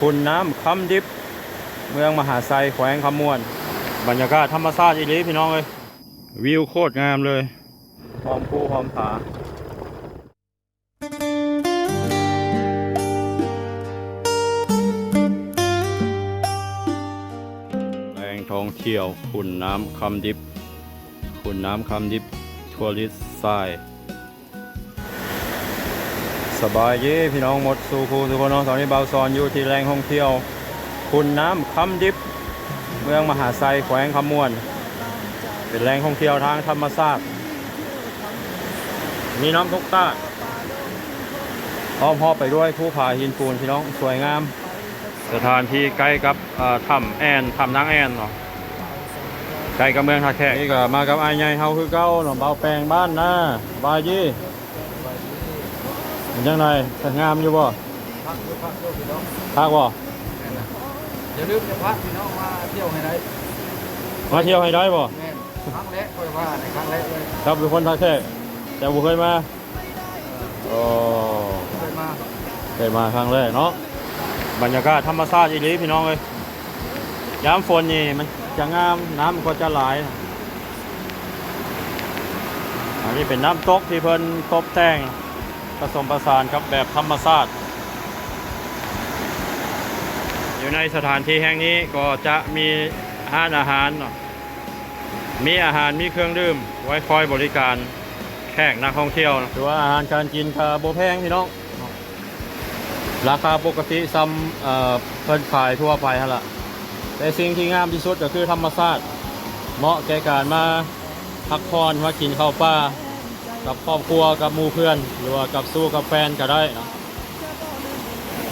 ຂຸນນ້ຳຄຳດິບ ເມືອງມະຫາໄຊ ແຂວງຄຳມ່ວນ. ບັນຍາກາດທຳມະຊາດອີ່ຫຼີພີ່ນ້ອງເອີຍ, ວິວໂຄດງາມເລີຍ, ຫອມພູຫອມຜາ. ແຫຼ່ງທ່ອງທ່ຽວຂຸນນ້ຳຄຳດິບ, ຂຸນນ້ຳຄຳດິບ Tourist Site. ສະບາຍດີພີ່ນ້ອງໝົດສູ່ຄູ່ສູ່ຄົນເນາະ. ຕອນນີ້ບ່າວສອນຢູ່ທີ່ແຫຼ່ງທ່ອງທ່ຽວຂຸນນ້ຳຄຳດິບ ເມືອງມະຫາໄຊ ແຂວງຄຳມ່ວນ. ເປັນແຫຼ່ງທ່ອງທ່ຽວທາງທຳມະຊາດ, ມີນ້ຳຕົກຕາດ ອ້ອມຮອບໄປດ້ວຍພູຜາຫີນປູນພີ່ນ້ອງ, ສວຍງາມ. ສະຖານທີ່ໃກ້ກັບ ເອີ ຖ້ຳແອ່ນ, ຖ້ຳນາງແອ່ນເນາະ, ໃກ້ກັບເມືອງທ່າແຂກ. ນີ້ກໍມາກັບອ້າຍໃຫຍ່ເຮົາຄືເກົ່າເນາະ, ບ່າວແປງບ້ານນາ. ສະບາຍດີ. ເປັນຈັ່ງໃດ? ງາມຢູ່ບໍ່? ຄັກຢູ່ ຄັກຢູ່ພີ່ນ້ອງ. ຄັກບໍ່? ແມ່ນລະ. ຢ່າລືມຈະພາພີ່ນ້ອງມາທ່ຽວໃຫ້ໄດ້. ມາທ່ຽວໃຫ້ໄດ້ບໍ່? ແມ່ນ. ຄັ້ງແລກຂ້ອຍວ່າໃນຄັ້ງແລກເລີຍ. ເຈົ້າເປັນຄົນທ່າແຂກ ແຕ່ບໍ່ເຄີຍມາ? ເອີ ບໍ່ເຄີຍມາ. ເຄີຍມາຄັ້ງແລກເນາະ. ບັນຍາກາດທຳມະຊາດອີ່ຫຼີພີ່ນ້ອງເອີຍ. ຍາມຝົນນີ້ມັນຈະງາມ, ນ້ຳກໍຈະຫຼາຍ. ອັນນີ້ເປັນນ້ຳຕົກທີ່ເພິ່ນຕົບແຕ່ງ ປະສົມປະສານກັບແບບທຳມະຊາດ. ຢູ່ໃນສະຖານທີ່ແຫ່ງນີ້ກໍຈະມີຮ້ານອາຫານເນາະ, ມີອາຫານ ມີເຄື່ອງດື່ມ ໄວ້ຄອຍບໍລິການແຂກນັກທ່ອງທ່ຽວ. ຖືວ່າອາຫານການກິນກໍບໍ່ແພງພີ່ນ້ອງ, ລາຄາປົກກະຕິສ່ຳ ເອີ ເພິ່ນຂາຍທົ່ວໄປຫັ້ນລະ. ແຕ່ສິ່ງທີ່ງາມທີ່ສຸດກໍຄືທຳມະຊາດ, ເໝາະແກ່ການມາພັກຜ່ອນ, ມາກິນເຂົ້າປ່າກັບຄອບຄົວ, ກັບໝູ່ເພື່ອນ ຫຼືວ່າກັບຊູ້ກັບແຟນກໍໄດ້ເນາະ.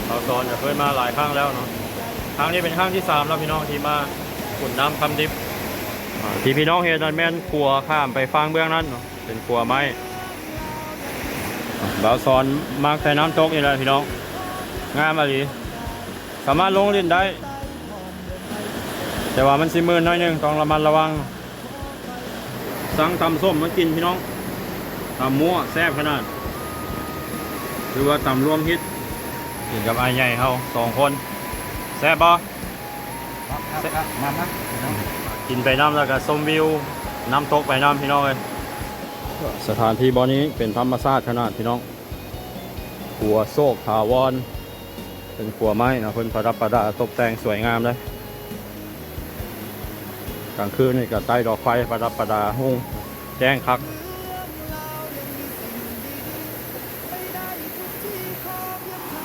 ບ່າວສອນກໍເຄີຍມາຫຼາຍຄັ້ງແລ້ວເນາະ, ຄັ້ງນີ້ເປັນຄັ້ງທີສາມແລ້ວພີ່ນ້ອງທີ່ມາຂຸນນ້ຳຄຳດິບ. ອ່າ ທີ່ພີ່ນ້ອງເຫັນນັ້ນແມ່ນຂົວຂ້າມໄປຝັ່ງເບື້ອງນັ້ນເນາະ, ເປັນຂົວໄມ້. ບ່າວສອນມັກແຕ່ນ້ຳຕົກນີ້ແຫຼະພີ່ນ້ອງ, ງາມອີ່ຫຼີ. ສາມາດລົງຫຼິ້ນໄດ້ ແຕ່ວ່າມັນຊິມື່ນໜ້ອຍໜຶ່ງ, ຕ້ອງລະມັດລະວັງ. ສັ່ງຕຳສົ້ມມາກິນພີ່ນ້ອງ, ຕຳມົ້ວແຊບຂະໜາດ, ຫຼືວ່າຕຳລວມຮິດ. ກິນກັບອ້າຍໃຫຍ່ເຮົາສອງຄົນ. ແຊບບໍ່? ຄັກໆໆ ມາໆ ກິນໄປນຳ ແລ້ວກໍຊົມວິວນ້ຳຕົກໄປນຳພີ່ນ້ອງເອີຍ. ສະຖານທີ່ບ່ອນນີ້ເປັນທຳມະຊາດຂະໜາດພີ່ນ້ອງ, ຂົວໂຊກຖາວອນ. ເປັນຂົວໄມ້ເນາະ, ເພິ່ນປະດັບປະດາຕົບແຕ່ງສວຍງາມເດ້. ກາງຄືນນີ້ກໍໄຕ້ດອກໄຟປະດັບປະດາຮຸ່ງແຈ້ງຄັກ.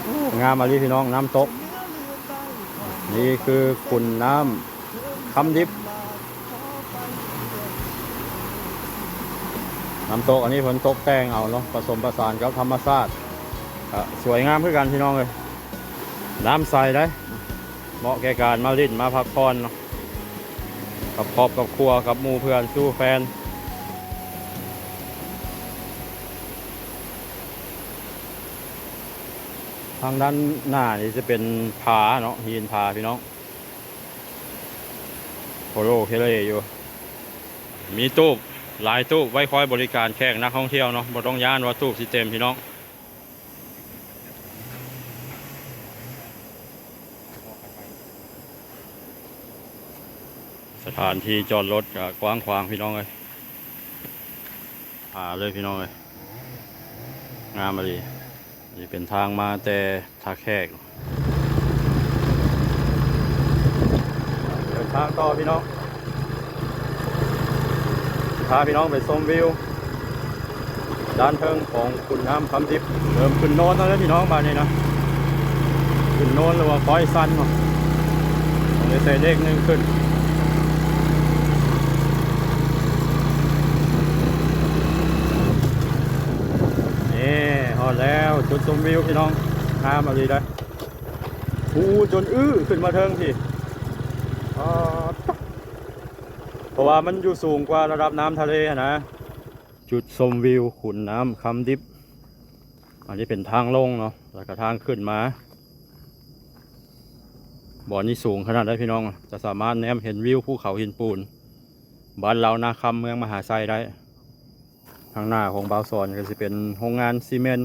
ໂອ້ ງາມອີ່ຫຼີພີ່ນ້ອງ, ນ້ຳຕົກ. ນີ້ຄືຂຸນນ້ຳຄຳດິບ. ນ້ຳຕົກອັນນີ້ເພິ່ນຕົກແຕ່ງເອົາເນາະ, ປະສົມປະສານກັບທຳມະຊາດ, ກະສວຍງາມຄືກັນພີ່ນ້ອງເອີຍ. ນ້ຳໃສເດ້, ເໝາະແກ່ການມາຫຼິ້ນມາພັກຜ່ອນເນາະ, ກັບຄອບກັບຄົວ ກັບໝູ່ເພື່ອນສູ່ແຟນ. ທາງດ້ານໜ້ານີ້ຈະເປັນຜາເນາະ, ຫີນຜາພີ່ນ້ອງ. ໂຄໂລເຄເລຢູ່. ມີຕູບ ຫຼາຍຕູບໄວ້ຄອຍບໍລິການແຂກນັກທ່ອງທ່ຽວເນາະ, ບໍ່ຕ້ອງຢ້ານວ່າຕູບຊິເຕັມພີ່ນ້ອງ. ສະຖານທີ່ຈອດລົດກໍກວ້າງຂວາງພີ່ນ້ອງເອີຍ. ຜາເລີຍພີ່ນ້ອງເອີຍ, ງາມອີ່ຫຼີ. ນີ້ເປັນທາງມາແຕ່ທ່າແຂກ, ເດີນທາງຕໍ່ພີ່ນ້ອງ, ພາພີ່ນ້ອງໄປຊົມວິວດ້ານເທິງຂອງຂຸນນ້ຳຄຳດິບ. ເລີ່ມຂຶ້ນໂນນແລ້ວເດີພີ່ນ້ອງ, ບາດນີ້ນະ ຂຶ້ນໂນນ ຫຼືວ່າຄ້ອຍຊັນເນາະ, ຕ້ອງໄດ້ໃສ່ເລກໜຶ່ງຂຶ້ນ. ນີ້ ຮອດແລ້ວ ຈຸດຊົມວິວພີ່ນ້ອງ, ງາມອີ່ຫຼີເດ້. ອູ້ ຈົນອື້ຂຶ້ນມາເທິງພີ້. ອໍ ເພາະວ່າມັນຢູ່ສູງກວ່າລະດັບນ້ຳທະເລຫັ້ນນະ. ຈຸດຊົມວິວຂຸນນ້ຳຄຳດິບ. ອັນນີ້ເປັນທາງລົງເນາະ, ແລ້ວກໍທາງຂຶ້ນມາ. ບ່ອນນີ້ສູງຂະໜາດໃດພີ່ນ້ອງ, ຈະສາມາດແນມເຫັນວິວພູເຂົາຫີນປູນ ບ້ານລາວນາຄຳ ເມືອງມະຫາໄຊໄດ້. ທາງໜ້າຂອງບ່າວສອນກໍຊິເປັນໂຮງງານຊີເມັນ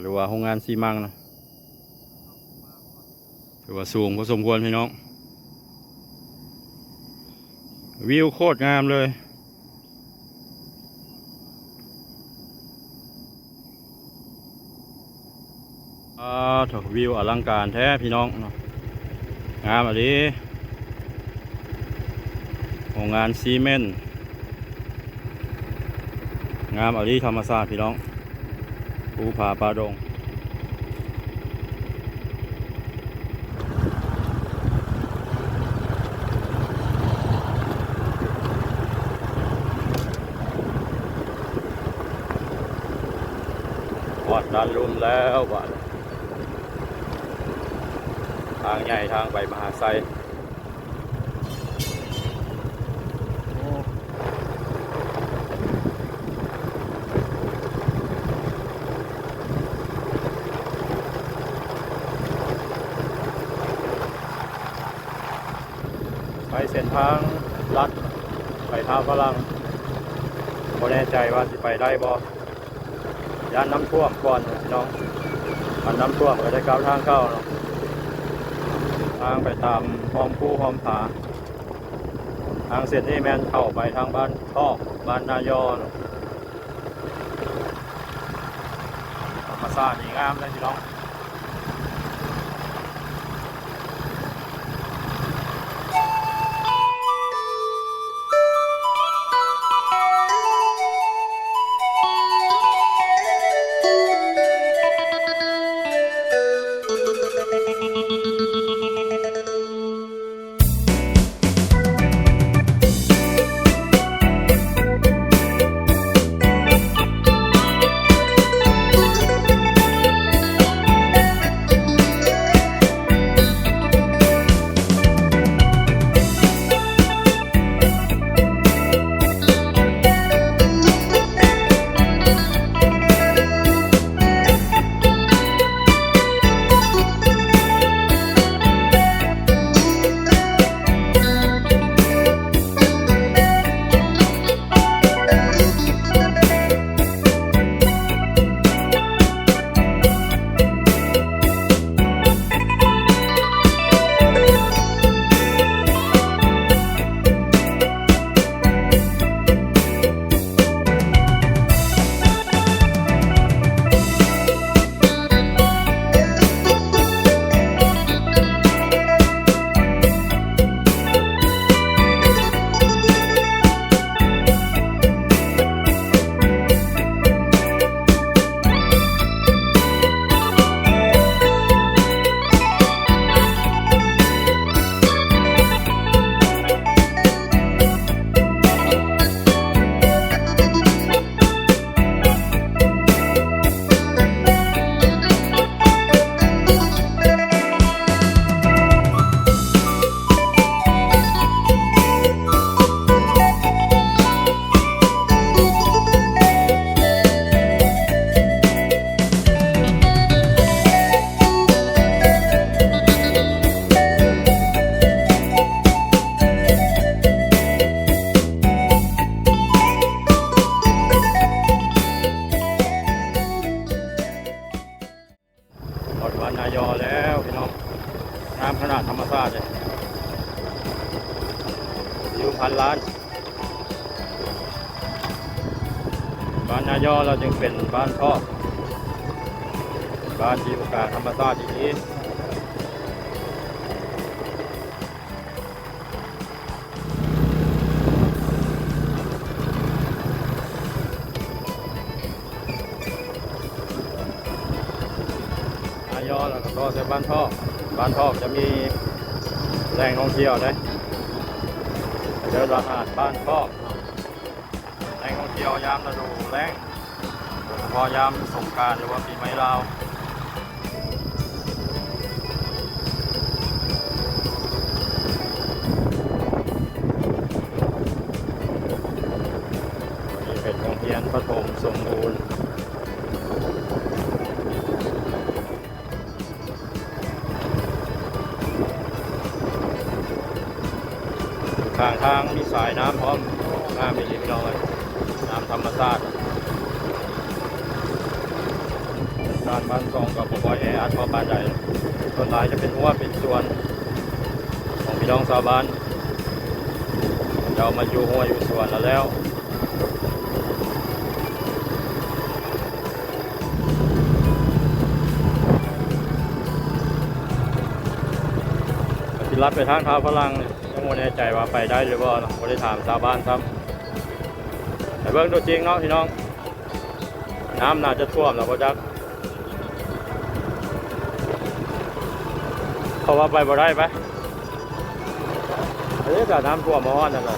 ຫຼືວ່າໂຮງງານຊີມັງນະ. ຖືວ່າສູງພໍສົມຄວນພີ່ນ້ອງ ວິວໂຄດງາມເລີຍ. ອາ ໂທ້ ວິວອະລັງການແທ້ພີ່ນ້ອງເນາະ ງາມອີ່ຫຼີ. ໂຮງງານຊີເມັນ ງາມອີ່ຫຼີ ທຳມະຊາດພີ່ນ້ອງ ພູຜາປ່າດົງ. ຮອດດ່ານລຸ່ມແລ້ວບາດນີ້ ທາງໃຫຍ່ທາງໄປມະຫາໄຊ. ໄປເສັ້ນທາງລັດ ໄປທ່າຝຣັ່ງ ບໍ່ແນ່ໃຈວ່າຊິໄປໄດ້ບໍ່. ຢ້ານນ້ຳຖ້ວມກ່ອນພີ່ນ້ອງ ຄັນນ້ຳຖ້ວມກໍໄດ້ກ່າວທາງເກົ່າເນາະ. ທາງໄປຕາມຮ່ອມພູຮ່ອມຜາ ທາງເສັ້ນນີ້ແມ່ນເຂົ້າໄປທາງບ້ານທອກ ບ້ານນາຍໍເນາະ. ທຳມະຊາດນີ້ງາມເລີຍພີ່ນ້ອງ. ຮອດບ້ານນາຍໍແລ້ວພີ່ນ້ອງ ງາມຂະໜາດ ທຳມະຊາດເດ້ ວິວພັນລ້ານ. ບ້ານນາຍໍລາວຈຶ່ງເປັນບ້ານທອກ ເປັນບ້ານທີ່ຢູ່ກາງທຳມະຊາດອີ່ຫຼີ. ນາຍໍລາວກໍຕໍ່ໃສ່ບ້ານທອກ ບ້ານທອກຈະມີແຫຼ່ງທ່ອງທ່ຽວເດ້ ເອີ້ນວ່າຫາດບ້ານທອກ. ແຫຼ່ງທ່ອງທ່ຽວຍາມລະດູແລ້ງ ໂດຍສະເພາະຍາມສົງການ ຫຼືວ່າປີໃໝ່ລາວ. ນີ້ເປັນໂຮງຮຽນປະຖົມສົມບູນ. ຂ້າງທາງມີສາຍນ້ຳພ້ອມ ງາມອີ່ຫຼີພີ່ນ້ອງເອີຍ ນ້ຳທຳມະຊາດ. ດ້ານບ້ານຊ່ອງກໍບໍ່ຄ່ອຍແອອັດພໍປານໃດ. ສ່ວນຫຼາຍຈະເປັນຮົ້ວເປັນສວນຂອງພີ່ນ້ອງຊາວບ້ານ ເຂົາເຈົ້າມາຢູ່ຮົ້ວຢູ່ສວນແລ້ວ ແລ້ວ ກໍຊິລັດໄປທາງທ່າຝຣັ່ງນີ້ ຍັງບໍ່ແນ່ໃຈວ່າໄປໄດ້ຫຼືບໍ່ເນາະ ບໍ່ໄດ້ຖາມຊາວບ້ານຊ້ຳ. ໄປເບິ່ງຕົວຈິງເນາະພີ່ນ້ອງ ນ້ຳໜ້າຈະຖ້ວມແລ້ວບໍ່ຈັກ ເຂົາວ່າໄປບໍ່ໄດ້ ໄປ ເອີ ກະນ້ຳຖ້ວມມາຮອດນັ້ນລະ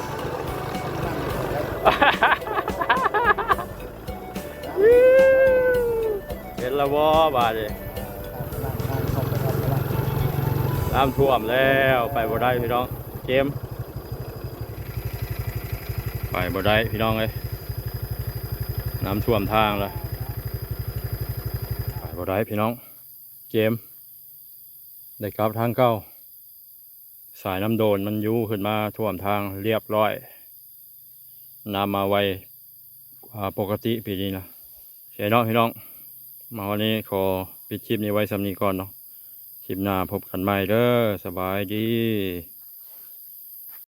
ເຫັນລະບໍ່ບາດນີ້ ນ້ຳຖ້ວມແລ້ວ ໄປບໍ່ໄດ້ພີ່ນ້ອງ ເກມ ໄປບໍ່ໄດ້ພີ່ນ້ອງເອີຍ ນ້ຳຖ້ວມທາງລະ ໄປບໍ່ໄດ້ພີ່ນ້ອງ ເກມ ໄດ້ກັບທາງເກົ່າ ສາຍນ້ຳໂດນມັນຢູ່ຂຶ້ນມາຖ້ວມທາງລຽບຮ້ອຍ ນ້ຳມາໄວ ອາ ປົກກະຕິປີນີ້ນະ ໂອເຄເນາະພີ່ນ້ອງ ມາຮອດນີ້ຂໍປິດຄລິບນີ້ໄວ້ສ່ຳນີ້ກ່ອນເນາະ ຄລິບໜ້າພົບກັນໃໝ່ເດີ ສະບາຍດີ.